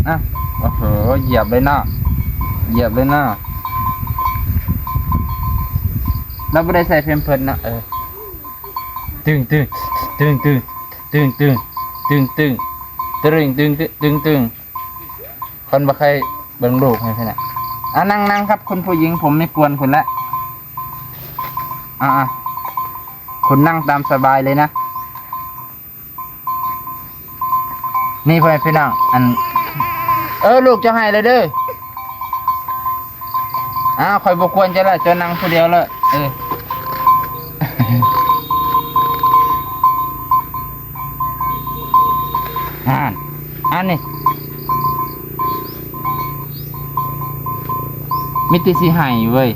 ອ່ະ ໂອ້ໂຫ ຢຽບເລີຍເນາະ ຢຽບເລີຍເນາະ. ລາວບໍ່ໄດ້ໃສ່ແພມເພີດເນາະ ເອີ ຕຶງ ຕຶງ ຕຶງ ຕຶງ ຕຶງ ຕຶງ ຕຶງ ຕຶງ ຕຶງ ຕຶງ ຕຶງ ຕຶງ ຄົນບໍ່ເຄີຍເບິ່ງລູກໃຫ້ເພິ່ນນະ. ອ່າ ນັ່ງ ນັ່ງຄັບຄຸນຜູ້ຍິງ ຜົມໄມ່ກວນຄຸນລະ. ອ່າ ອ່າ ຄຸນນັ່ງຕາມສະບາຍເລີຍນະ. ນີ້ພໍ່ແມ່ພີ່ນ້ອງ ອັນ ເອີ ລູກເຈົ້າໃຫ້ແລ້ວເດີ. ອ້າວ ຂ້ອຍບໍ່ກວນເຈົ້າລະ ເຈົ້ານັ່ງຜູ້ດຽວເລີຍ ເອີ ຫັ້ນ ອັນນີ້ ມີແຕ່ຊິໃຫ້ເວີຍ.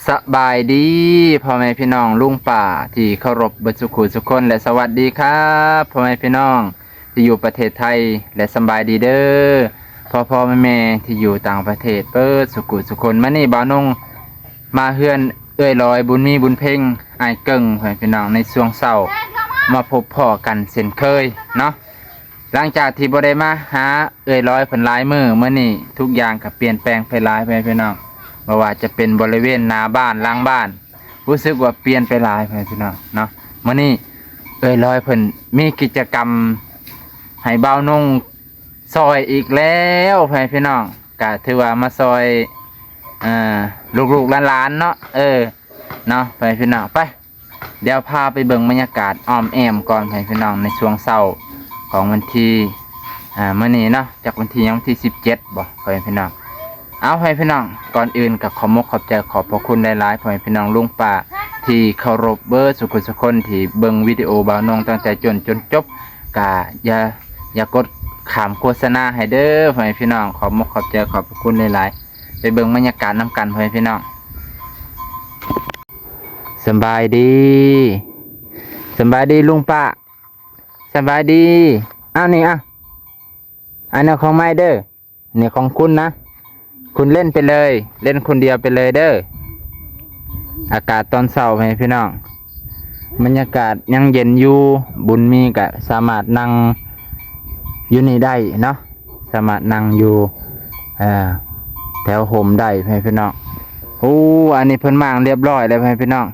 ສະບາຍດີພໍ່ແມ່ພີ່ນ້ອງລຸງປ້າທີ່ເຄົາລົບເບິດສູ່ຄູ່ສູ່ຄົນ ແລະ ສະຫວັດດີຄັບພໍ່ແມ່ພີ່ນ້ອງທີ່ຢູ່ປະເທດໄທ ແລະ ສະບາຍດີເດີພໍ່ໆແມ່ໆທີ່ຢູ່ຕ່າງປະເທດເບິດສູ່ຄູ່ສູ່ຄົນ. ມື້ນີ້ບ່າວນົງມາເຮືອນເອື້ອຍລອຍ ບຸນມີ ບຸນເພັງ ອ້າຍເກິ່ງ ພໍ່ແມ່ພີ່ນ້ອງ ໃນຊ່ວງເຊົ້າ ມາພົບພໍ້ກັນເຊັ່ນເຄີຍເນາະ. ຫຼັງຈາກທີ່ບໍ່ໄດ້ມາຫາເອື້ອຍລອຍເພິ່ນຫຼາຍມື້ ມື້ນີ້ທຸກຢ່າງກໍປ່ຽນແປງໄປຫຼາຍ ພໍ່ແມ່ພີ່ນ້ອງ. ບໍ່ວ່າຈະເປັນບໍລິເວນໜ້າບ້ານ ຫຼັງບ້ານ ຮູ້ສຶກວ່າປ່ຽນໄປຫຼາຍ ພໍ່ແມ່ພີ່ນ້ອງເນາະ. ມື້ນີ້ເອື້ອຍລອຍເພິ່ນມີກິດຈະກຳໃຫ້ບ່າວນົງຊ່ອຍອີກແລ້ວ ພໍ່ແມ່ພີ່ນ້ອງ. ກະຖືວ່າມາຊ່ອຍ ເອີ ລູກໆຫຼານໆເນາະ ເອີ ເນາະ ພໍ່ແມ່ພີ່ນ້ອງ. ໄປ ດຽວພາໄປເບິ່ງບັນຍາກາດອ້ອມແອ້ມກ່ອນ ພໍ່ແມ່ພີ່ນ້ອງ ໃນຊ່ວງເຊົ້າຂອງວັນທີ ອ່າ ມື້ນີ້ເນາະ ຈັກວັນທີຫຍັງ ວັນທີສິບເຈັດບໍ່ ພໍ່ແມ່ພີ່ນ້ອງ. ເອົາ ພໍ່ແມ່ພີ່ນ້ອງ ກ່ອນອື່ນກໍຂອບມົກຂອບໃຈຂອບພະຄຸນຫຼາຍໆ ພໍ່ແມ່ພີ່ນ້ອງລຸງປ້າທີ່ເຄົາລົບເບິດສູ່ຄົນສູ່ຄົນທີ່ເບິ່ງວິດີໂອບ່າວນົງຕັ້ງແຕ່ຕົ້ນຈົນຈົບ. ກະຢ່າ ຢ່າກົດຂ້າມໂຄສະນາໃຫ້ເດີ ພໍ່ແມ່ພີ່ນ້ອງ. ຂອບມົກຂອບໃຈຂອບພະຄຸນຫຼາຍໆ. ໄປເບິ່ງບັນຍາກາດນຳກັນ ພໍ່ແມ່ພີ່ນ້ອງ. ສະບາຍດີ ສະບາຍດີລຸງປ້າ ສະບາຍດີ. ເອົານີ້ ເອົາ ອັນນີ້ຂອງໃໝ່ເດີ ນີ້ຂອງຄຸນນະ ຄຸນເຫຼັ້ນໄປເລີຍ ເຫຼັ້ນຄົນດຽວໄປເລີຍເດີ. ອາກາດຕອນເຊົ້າ ພໍ່ແມ່ພີ່ນ້ອງ ບັນຍາກາດຍັງເຢັນຢູ່ ບຸນມີກະສາມາດນັ່ງຢູ່ນີ້ໄດ້ເນາະ ສາມາດນັ່ງຢູ່ ເອີ ແຖວຮົ່ມໄດ້ ພໍ່ແມ່ພີ່ນ້ອງ. ໂອ້ ອັນນີ້ເພິ່ນມ້າງລຽບຮ້ອຍແລ້ວ ພໍ່ແມ່ພີ່ນ້ອງ.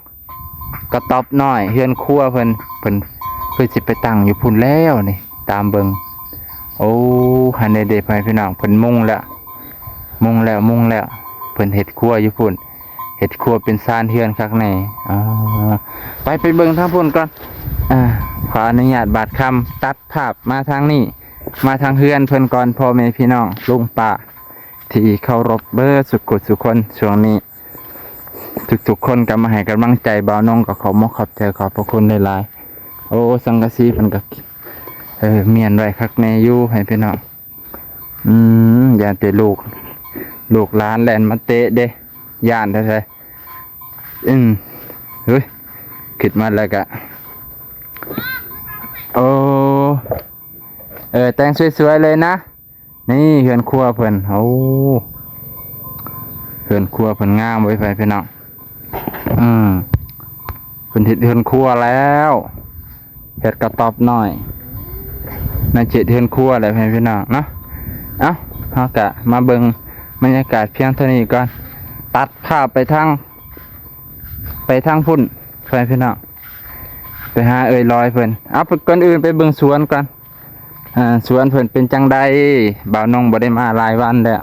ກະຕ໊ອບນ້ອຍເຮືອນຄົວເພິ່ນ ເພິ່ນຄືຊິໄປຕັ້ງຢູ່ພຸ້ນແລ້ວນີ້ ຕາມເບິ່ງ. ໂອ້ ຫັ້ນເດ້ ພໍ່ແມ່ພີ່ນ້ອງ ເພິ່ນມຸງແລ້ວ ມຸງແລ້ວ ມຸງແລ້ວ ເພິ່ນເຮັດຄົວຢູ່ພຸ້ນ ເຮັດຄົວເປັນຊານເຮືອນຄັກແນ່. ອ່າ ໄປ ໄປເບິ່ງທາງພຸ້ນກ່ອນ. ອ່າ ຂໍອະນຸຍາດບາດຄຳຕັດພາບມາທາງນີ້ ມາທາງເຮືອນເພິ່ນກ່ອນ ພໍ່ແມ່ພີ່ນ້ອງລຸງປ້າທີ່ເຄົາລົບເບິດສູ່ຄົນສູ່ຄົນ. ຊ່ວງນີ້ທຸກໆຄົນກໍມາໃຫ້ກຳລັງໃຈບ່າວນົງ ກໍຂອບມົກຂອບໃຈຂອບພະຄຸນຫຼາຍໆ. ໂອ້ ສັງກະສີເພິ່ນກໍ ເອີ ມ້ຽນໄວ້ຄັກແນ່ຢູ່ ພໍ່ແມ່ພີ່ນ້ອງ. ອືມ ຢ້ານແຕ່ລູກ ລູກຫຼານແລ່ນມາເຕະເດ້ ຢ້ານແທ້ໆ. ອືມ ເຮີ້ຍ ຄິດມາແລ້ວກະ ໂອ້ ເອີ ແຕ່ງສວຍໆເລີຍນະ. ນີ້ເຮືອນຄົວເພິ່ນ ໂອ້ ເຮືອນຄົວເພິ່ນງາມເວີ້ຍ ພໍ່ແມ່ພີ່ນ້ອງ. ອືມ ເພິ່ນເຮັດເຮືອນຄົວແລ້ວ ເຮັດກະຕ໊ອບນ້ອຍ ໜ້າຈະເຮັດເຮືອນຄົວແຫຼະ ພໍ່ແມ່ພີ່ນ້ອງເນາະ. ເອົ້າ ເຮົາກະມາເບິ່ງບັນຍາກາດພຽງເທົ່ານີ້ກ່ອນ ຕັດພາບໄປທາງ ໄປທາງພຸ້ນ ພໍ່ແມ່ພີ່ນ້ອງ ໄປຫາເອື້ອຍລອຍເພິ່ນ. ເອົາ ໄປ ກ່ອນອື່ນໄປເບິ່ງສວນກ່ອນ. ອ່າ ສວນເພິ່ນເປັນຈັ່ງໃດ? ບ່າວນົງບໍ່ໄດ້ມາຫຼາຍວັນແລ້ວ.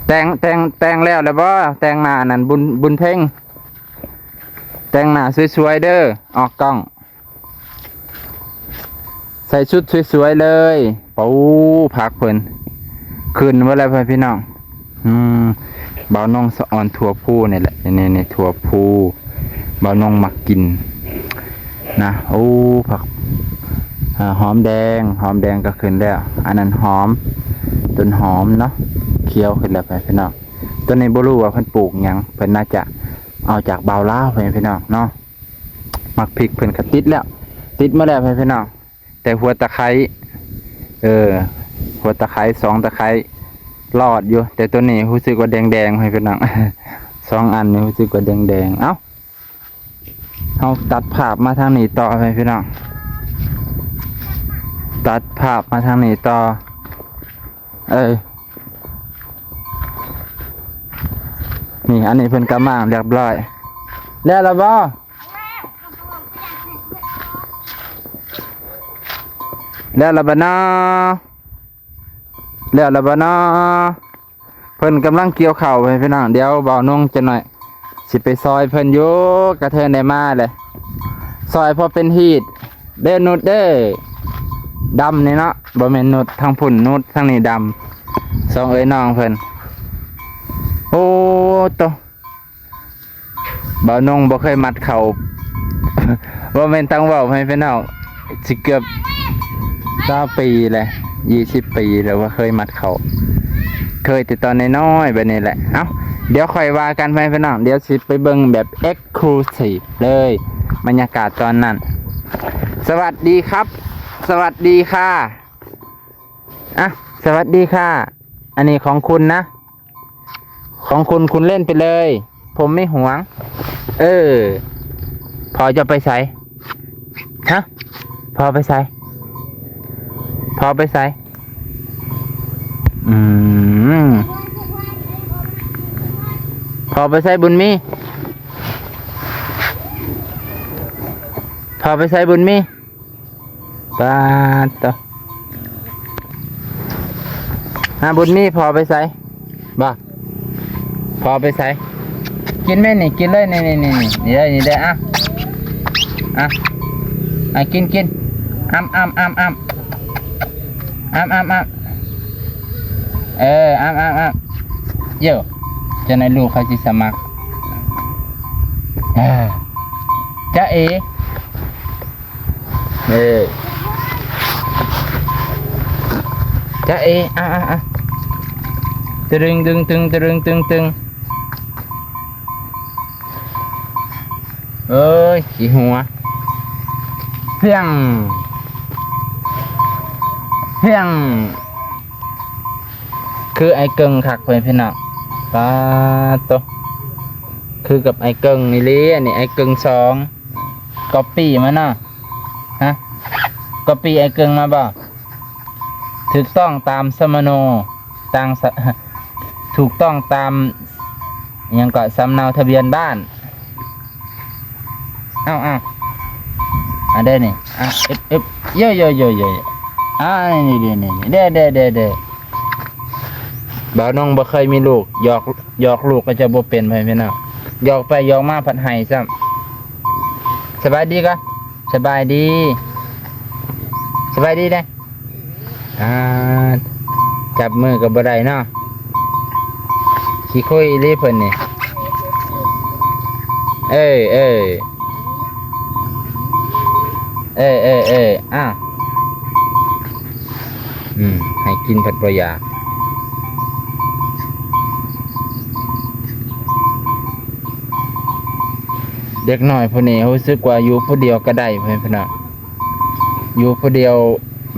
ແຕ່ງ ແຕ່ງ ແຕ່ງແລ້ວແລ້ວບໍ່? ແຕ່ງໜ້ານັ້ນ ບຸນ ບຸນເພັງ ແຕ່ງໜ້າສວຍໆເດີ ອອກກ້ອງ ໃສ່ຊຸດສວຍໆເລີຍ. ໂອ້ ຜັກເພິ່ນຂຶ້ນເບິດແລ້ວ ພໍ່ແມ່ພີ່ນ້ອງ. ອືມ ບ່າວນົງສະອອນຖົ່ວພູນີ້ແຫຼະ ນີ້ ນີ້ ຖົ່ວພູ ບ່າວນົງມັກກິນນະ. ໂອ້ ຜັກ ອ່າ ຫອມແດງ ຫອມແດງກໍຂຶ້ນແລ້ວ. ອັນນັ້ນຫອມ ຕົ້ນຫອມເນາະ ຂຽວຂຶ້ນແລ້ວ ພໍ່ແມ່ພີ່ນ້ອງ. ຕົວນີ້ບໍ່ຮູ້ວ່າເພິ່ນປູກຫຍັງ ເພິ່ນໜ້າຈະເອົາຈາກບ່າວລາວ ພໍ່ແມ່ພີ່ນ້ອງເນາະ. ໝາກພິກເພິ່ນກໍຕິດແລ້ວ ຕິດມາແລ້ວ ພໍ່ແມ່ພີ່ນ້ອງ. ແຕ່ຫົວຕະໄຄ ເອີ ຫົວຕະໄຄ ສອງຕະໄຄລອດຢູ່ ແຕ່ຕົວນີ້ຮູ້ສຶກວ່າແດງໆ ໃຫ້ພີ່ນ້ອງ ສອງອັນນີ້ ຮູ້ສຶກວ່າແດງໆ. ເອົ້າ ເຮົາຕັດພາບມາທາງນີ້ຕໍ່ ພີ່ນ້ອງ, ຕັດພາບມາທາງນີ້ຕໍ່. ເອີ ນີ້ ອັນນີ້ເພິ່ນກະມ້າງຮຽບຮ້ອຍ. ແລ້ວລະບໍ່? ແລ້ວລະບໍ່ນໍ? ແລ້ວລະບໍ່ນໍ? ເພິ່ນກຳລັງກ່ຽວເຂົ້າ ພີ່ນ້ອງ. ດຽວບ່າວນົງຈັກໜ້ອຍຊິໄປຊ່ອຍເພິ່ນຢູ່. ກະເທີນໄດ້ມາແຫຼະ ຊ່ອຍພໍເປັນຮີດເດີ ນຸດເດີ. ດຳນີ້ເນາະ, ບໍ່ແມ່ນນຸດທາງພຸ້ນ, ນຸດທາງນີ້ດຳ. ສອງເອື້ອຍນ້ອງເພິ່ນ. ໂອ້ໂຕ ບ່າວນົງບໍ່ເຄີຍມັດເຂົ້າ ບໍ່ແມ່ນຕັ້ງເວົ້າໃຫ້ພີ່ນ້ອງ, ຊິເກືອບຊາວປີແຫຼະ, ຊາວປີແລ້ວ ບໍ່ເຄີຍມັດເຂົ້າ, ເຄີຍແຕ່ຕອນນ້ອຍໆແບບນີ້ແຫຼະ. ເອົ້າ ດຽວຄ່ອຍວ່າກັນໄປພີ່ນ້ອງ, ດຽວຊິໄປເບິ່ງແບບ exclusive ເລີຍ ບັນຍາກາດຕອນນັ້ນ. ສະຫວັດດີຄັບ ສະຫວັດດີຄ່ະ. ອ່ະ ສະຫວັດດີຄ່ະ. ອັນນີ້ຂອງຄຸນນະ, ຂອງຄຸນ, ຄຸນເຫຼັ້ນໄປເລີຍ, ຜົມໄມ່ຫວງ. ເອີ ພໍ່ເຈົ້າໄປໃສ? ຮະ? ພໍ່ໄປໃສ? ພໍ່ໄປໃສ? ອືມ ພໍ່ໄປໃສບຸນມີ? ພໍ່ໄປໃສບຸນມີ? ປາດໂຕ ຫາບຸນມີ ພໍ່ໄປໃສ? ບໍ່ ພໍ່ໄປໃສ? ກິນແມ່ນີ້ ກິນເລີຍ ນີ້ໆໆ ນີ້ເດີ ນີ້ເດີ. ອ່ະ ອ່ະ ອ່ະ ກິນ ກິນ ອ້ຳ ອ້ຳ ອ້ຳ ອ້ຳ ອ້ຳ ອ້ຳ ອ້ຳ. ເອີ ອ້ຳ ອ້ຳ ອ້ຳ ໂຢ ຈັ່ງໃດລູກເຂົາຊິສະໝັກ. ເອີ ຈະເອ ເອີ ຈະເອ ອ່ະ ອ່ະ ອ່ະ ຕຶງ ຕຶງ ຕຶງ ຕຶງ ຕຶງ ຕຶງ ຕຶງ. ເອີຍ ຂີ້ຫົວ ພຽງ ພຽງ. ຄືອ້າຍເກິ່ງຄັກເວີຍພີ່ນ້ອງ. ປາດໂຕ ຄືກັບອ້າຍເກິ່ງອີ່ຫຼີ. ອັນນີ້ອ້າຍເກິ່ງສອງ ກັອບປີ້ມາເນາະ. ຮະ ກັອບປີ້ອ້າຍເກິ່ງມາບໍ່? ຖືກຕ້ອງຕາມສຳມະໂນ ຕ່າງສະ ຖືກຕ້ອງຕາມ ຫຍັງເກາະ ສຳເນົາທະບຽນບ້ານ. ເອົາ ເອົາ ອັນໃດນີ້? ອ່ະ ເອີບ ເອີບ ໂຢ ໂຢ ໂຢ ໂຢ ອ່າ ນີ້ ນີ້ ນີ້ ນີ້ ເດ້ ເດ້ ເດ້ ເດ້. ບ່າວນົງບໍ່ເຄີຍມີລູກ ຫຍອກ ຫຍອກລູກເຂົາເຈົ້າບໍ່ເປັນ ພໍ່ແມ່ພີ່ນ້ອງ. ຫຍອກໄປຫຍອກມາພັດໄຫ້ຊ້ຳ. ສະບາຍດີກະ? ສະບາຍດີ ສະບາຍດີເດ້. ອ່າ ຈັບມືກໍບໍ່ໄດ້ເນາະ. ຂີ້ຄຸຍອີ່ຫຼີເພິ່ນນີ້. ເອີ ເອີ ເອີ ເອີ ເອີ ອ້າວ ອືມ ໃຫ້ກິນພັດບໍ່ຢາກ. ເດັກນ້ອຍຜູ້ນີ້ຮູ້ສຶກວ່າຢູ່ຜູ້ດຽວກໍໄດ້ ເພື່ອນເນາະ. ຢູ່ຜູ້ດຽວ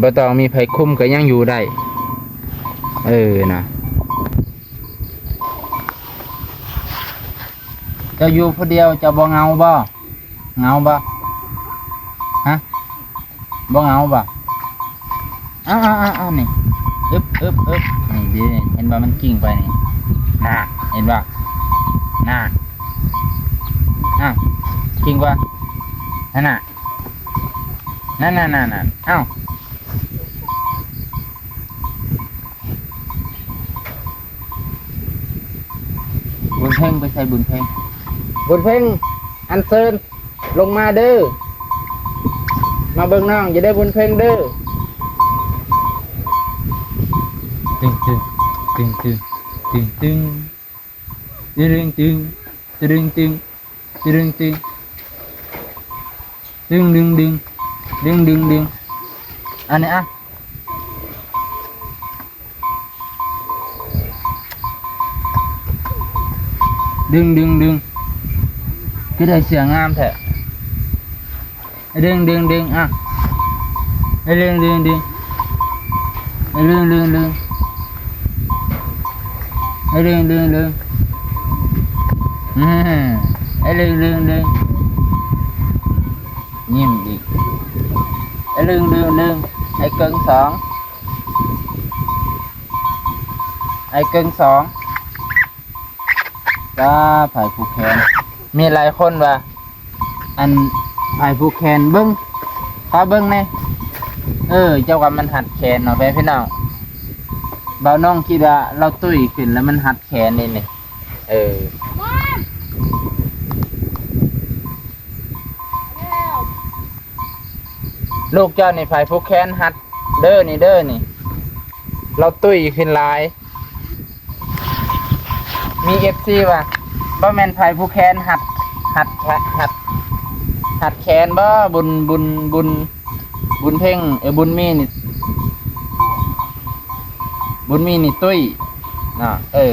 ບໍ່ຕ້ອງມີໃຜຄຸມກໍຍັງຢູ່ໄດ້. ເອີ ນະ. ເຈົ້າຢູ່ຜູ້ດຽວ ເຈົ້າບໍ່ເຫງົາບໍ່? ເຫງົາບໍ່? ຮະ? ບໍ່ເຫງົາບໍ່? ເອົາ ເອົາ ເອົາ ເອົາ ນີ້ ອຶບ ອຶບ ອຶບ ນີ້ ເຫັນບໍ່? ມັນກິ້ງໄປນີ້ ນາ ເຫັນບໍ່? ນາ ອ້າວ ກິ້ງບໍ່? ຫັ້ນນະ ນັ້ນ ນັ້ນ ນັ້ນ ນັ້ນ ອ້າວ ບຸນເພັງໄປໃສ? ບຸນເພັງ ບຸນເພັງ ອັນເຊີນລົງມາເດີ ມາເບິ່ງນ້ອງຢູ່ເດີ ບຸນເພັງເດີ. ຕຶງ ຕຶງ ຕຶງ ຕຶງ ຕຶງ ຕຶງ ຕຶງ ຕຶງ ຕຶງ ຕຶງ ຕຶງ ຕຶງ ຕຶງ ຕຶງ ດຶງ ດຶງ ດຶງ ດຶງ ດຶງ ດຶງ ອັນນີ້ອະ ດຶງ ດຶງ ດຶງ ຄືໄດ້ເສື້ອງາມແທ້. ດຶງ ດຶງ ດຶງ ອ່ະ ດຶງ ດຶງ ດຶງ ດຶງ ດຶງ ດຶງ ດຶງ ດຶງ ດຶງ ດຶງ ດຶງ. ອືມ ໄອ້ລຶງ ລຶງ ລຶງ ຍິ້ມອີກ ໄອ້ລຶງ ລຶງ ລຶງ ໄອ້ເກິ່ງສອງ ໄອ້ເກິ່ງສອງ. ປ້າ ຜາຍຜູກແຂນ ມີຫຼາຍຄົນວ່າ ອັນ ຜາຍຜູກແຂນ ເບິ່ງ ພາເບິ່ງແດ່. ເອີ ເຈົ້າວ່າມັນຮັດແຂນເນາະ ແມ່ພີ່ນ້ອງ. ບ່າວນ້ອງຄິດວ່າລາວຕຸ້ຍຂຶ້ນແລ້ວມັນຮັດແຂນເດ້ນີ້. ເອີ ລູກເຈົ້ານີ້ຜາຍຜູກແຂນຮັດເດີນີ້ເດີນີ້ ລາວຕຸ້ຍຂຶ້ນຫຼາຍ. ມີເອັຟຊີວ່າ ບໍ່ແມ່ນຜາຍຜູກແຂນຮັດ ຮັດ ຮັດ ຮັດແຂນບໍ່ ບຸນ ບຸນ ບຸນ ບຸນເພັງ ເອີ ບຸນມີນີ້ ບຸນມີນີ້ຕຸ້ຍເນາະ. ເອີ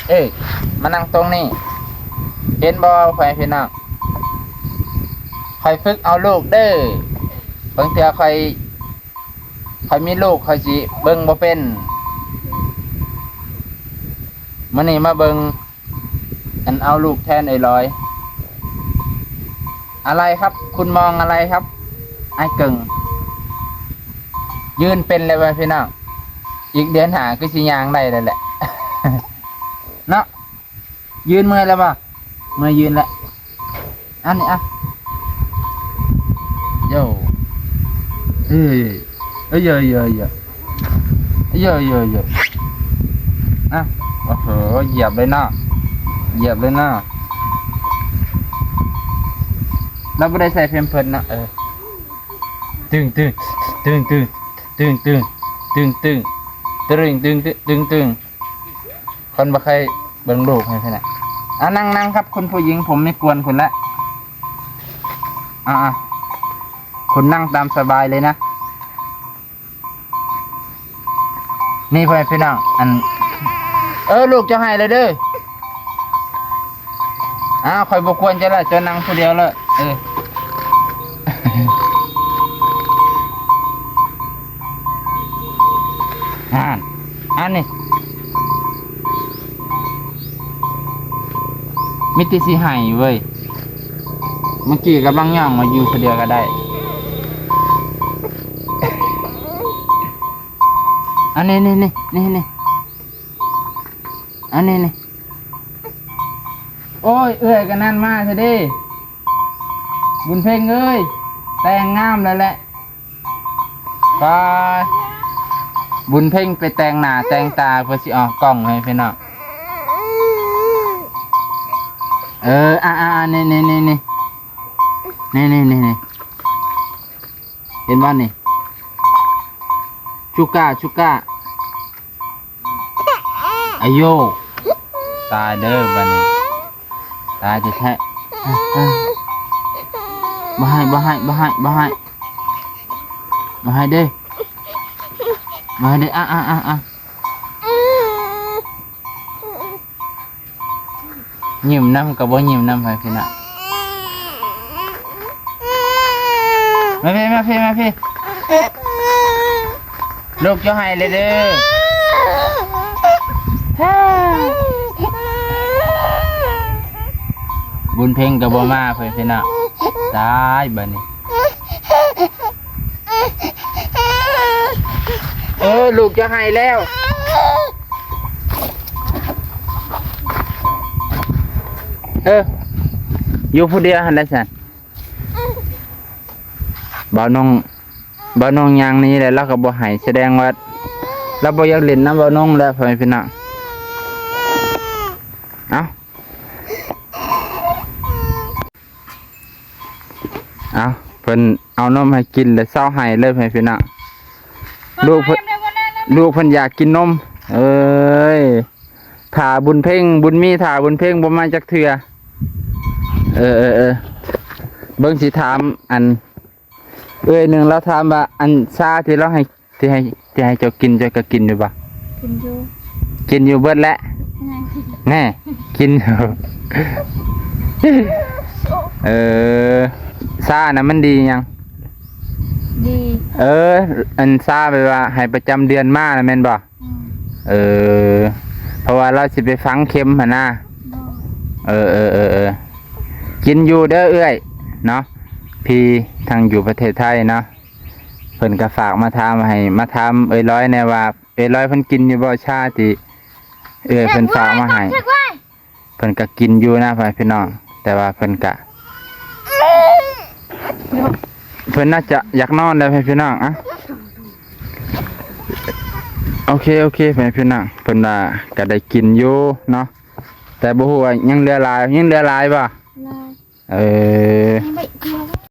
ເອີ ມານັ່ງຕົງນີ້ ເຫັນບໍ່ ພໍ່ແມ່ພີ່ນ້ອງ? ຂ້ອຍຝຶກເອົາລູກເດີ ບາງເທື່ອຂ້ອຍ ຂ້ອຍມີລູກ ຂ້ອຍຊິເບິ່ງບໍ່ເປັນ. ມື້ນີ້ມາເບິ່ງ ອັນ ເອົາລູກແທນເອື້ອຍຫຼອຍ. ອະໄລຄັບ ຄຸນມອງອະໄລຄັບ ອ້າຍເກິ່ງ? ຢືນເປັນແລ້ວວ່າພີ່ນ້ອງ ອີກເດືອນໜ້າຄືຊິຍ່າງໄດ້ແລ້ວແຫຼະເນາະ. ຢືນເມື່ອຍແລ້ວບໍ່? ເມື່ອຍຢືນແລ້ວ. ອັນນີ້ ອ່ະ ໂຢ ເອີຍ ເອີຍ ເອີຍ ເອີຍ ເອີຍ ເອີຍ ເອີຍ ອ່ະ ໂອ້ໂຫ ຢຽບເລີຍເນາະ ຢຽບເລີຍເນາະ. ລາວບໍ່ໄດ້ໃສ່ແພມເພີດເນາະ. ເອີ ຕຶງ ຕຶງ ຕຶງ ຕຶງ ຕຶງ ຕຶງ ຕຶງ ຕຶງ ຕຶງ ຕຶງ ຕຶງ ຕຶງ ຕຶງ ຕຶງ ຄົນບໍ່ເຄີຍເບິ່ງລູກໃຫ້ຂະໜາດ. ອ່າ ນັ່ງ ນັ່ງຄັບ ຄຸນຜູ້ຍິງ ຜົມໄມ່ກວນຄຸນລະ. ອ່າ ອ່າ ຄຸນນັ່ງຕາມສະບາຍເລີຍນະ. ນີ້ ພໍ່ແມ່ພີ່ນ້ອງ ອັນ ເອີ ລູກເຈົ້າໄຫ້ແລ້ວເດີ. ອ້າວ ຂ້ອຍບໍ່ກວນເຈົ້າລະ ເຈົ້ານັ່ງຜູ້ດຽວເລີຍ. ເອີ ຫັ້ນ ອັນນີ້ ມີແຕ່ຊິໄຫ້ເວີຍ. ເມື່ອກີ້ກຳລັງຍ່ອງມາຢູ່ຜູ້ດຽວກໍໄດ້. ອັນນີ້ ນີ້ ນີ້ ນີ້ ນີ້ ອັນນີ້ ນີ້. ໂອ້ຍ ເອື້ອຍກໍນັ້ນມາຊະເດ້. ບຸນເພັງເອີຍ ແຕ່ງງາມແລ້ວແຫຼະ. ປ້າ ບຸນເພັງໄປແຕ່ງໜ້າແຕ່ງຕາເພື່ອຊິອອກກ້ອງໃຫ້ພີ່ນ້ອງ. ເອີ ອ່າໆໆ ນີ້ໆໆ ນີ້ ນີ້ໆໆ ເຫັນບໍ່ນີ້? ຊູກ້າ ຊູກ້າ. ອາໂຍ ຕາຍເດີບາດນີ້ ຕາຍແທ້ໆ. ບໍ່ໃຫ້ ບໍ່ໃຫ້ ບໍ່ໃຫ້ ບໍ່ໃຫ້ ບໍ່ໃຫ້ເດີ ບໍ່ໃຫ້ເດີ. ອ່າໆໆໆ ຍິ້ມນຳກໍບໍ່ຍິ້ມນຳໃຜພີ່ນ້ອງ. ມາພີ້ ມາພີ້ ມາພີ້ ລູກເຈົ້າໄຫ້ແລ້ວເດີ. ບຸນເພັງກໍບໍ່ມາເພິ່ນພີ່ນ້ອງ. ຕາຍບາດນີ້ ເອີ ລູກຈະໄຫ້ແລ້ວ. ເອີ ຢູ່ຜູ້ດຽວຫັ້ນແຫຼະຊັ້ນ. ບ່າວນ້ອງ ບ່າວນ້ອງຍ່າງໜີແລ້ວ ລາວກໍບໍ່ໄຫ້ ສະແດງວ່າລາວບໍ່ຢາກຫຼິ້ນນຳບ່າວນ້ອງແລ້ວ ພໍ່ແມ່ພີ່ນ້ອງ. ເອົ້າ ເອົ້າ ເພິ່ນເອົານົມໃຫ້ກິນແລ້ວເຊົາໄຫ້ເລີຍ ພໍ່ແມ່ພີ່ນ້ອງ. ລູກເພິ່ນ ລູກເພິ່ນຢາກກິນນົມ. ເອີຍ ຖ້າບຸນເພັງ ບຸນມີ ຖ້າບຸນເພັງບໍ່ມາຈັກເທື່ອ. ເອີ ເອີ ເອີ ເບິ່ງຊິຖາມ ອັນ ເອື້ອຍໜຶ່ງລາວຖາມວ່າ ອັນຊາທີ່ລາວໃຫ້ ທີ່ໃຫ້ ທີ່ໃຫ້ເຈົ້າກິນ ເຈົ້າກໍກິນຢູ່ບໍ່? ກິນຢູ່ ກິນຢູ່ເບິດແຫຼະ. ແນ່ ກິນຢູ່. ເອີ ຊານະມັນດີຫຍັງ? ດີ ເອີ ອັນຊາແບບວ່າໃຫ້ປະຈຳເດືອນມານະແມ່ນບໍ່? ອືມ ເອີ ເພາະວ່າລາວຊິໄປຝັງເຂັມຫັ້ນນະ. ບໍ່ ເອີໆໆໆ ກິນຢູ່ເດີເອື້ອຍເນາະ ພີ່ທາງຢູ່ປະເທດໄທເນາະ ເພິ່ນກໍຝາກມາຖາມ ໃຫ້ມາຖາມເອື້ອຍລອຍແດ່ວ່າ ເອື້ອຍລອຍເພິ່ນກິນຢູ່ບໍ່ຊາທີ່ເອື້ອຍເພິ່ນຝາກມາໃຫ້. ເພິ່ນກໍກິນຢູ່ນະພໍ່ແມ່ພີ່ນ້ອງ ແຕ່ວ່າເພິ່ນກະ ເພິ່ນໜ້າຈະຢາກນອນແລ້ວພໍ່ແມ່ພີ່ນ້ອງ. ອະ ໂອເຄ ໂອເຄ ພໍ່ແມ່ພີ່ນ້ອງ ເພິ່ນວ່າກໍໄດ້ກິນຢູ່ເນາະ ແຕ່ບໍ່ຮູ້ວ່າຍັງເຫຼືອຫຼາຍ ຍັງເຫຼືອຫຼາຍບໍ່? ຫຼາຍ. ເອີ